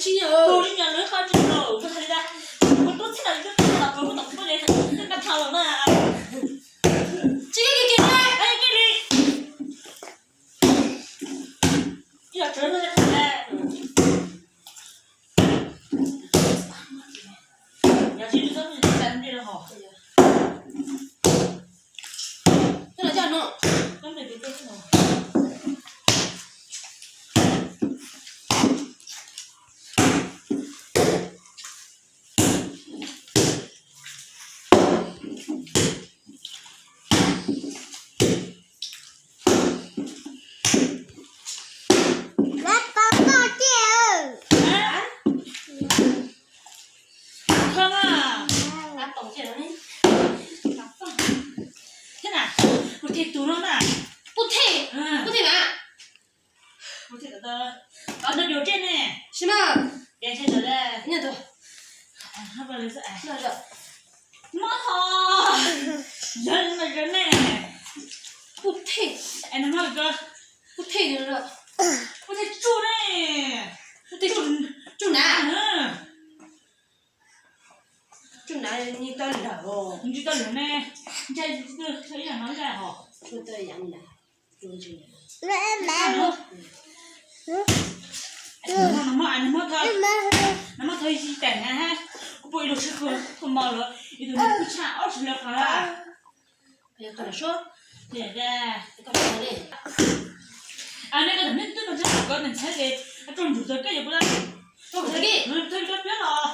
Tus li nyuam lwv qhov tsis tau, kuv hais li ntawd, kuv tub txhij los kuv tub txhij los kuv tau kuv tub li, koj tau los na. Tsis kiag kiag na, kiag li. Ib los tsuav no tau na. Yog tsis tau txhob mus txais li los hos. Coj los coj no. Thơm à. Thế nào? Một thịt tù nó nè. Bút thịt. Ừ. Bút thịt hả? Bút thịt tao. Tao nó điều trên nè. Xin mà. Điều trên rồi đây. Nhớ tôi. À, hấp vào đây rồi. Rồi, rồi. Nó ho. Giờ nó giờ nè. Bút thịt. Em nó mắc cơ. Bút thịt rồi. Bút thịt chu nè. Bút thịt chu. Chu nè. Ừ. Tsuj na nyi tau lawm os. Ntsib tau lawm ne. Ntshe tau ib yam no ib yam hos. Tsuj tau yam na. Tsuj tau na. Nws muab thov ib tais na, kuv pom ib lub sib khuam mos lawm, ib tug nws kuj tshaj ob txhiab lawm qhov. Nej koj tam nej twb no tshaj kom koj ntxhais ces rau ntsug tau koj yuav puas tau. Tau koj piab los.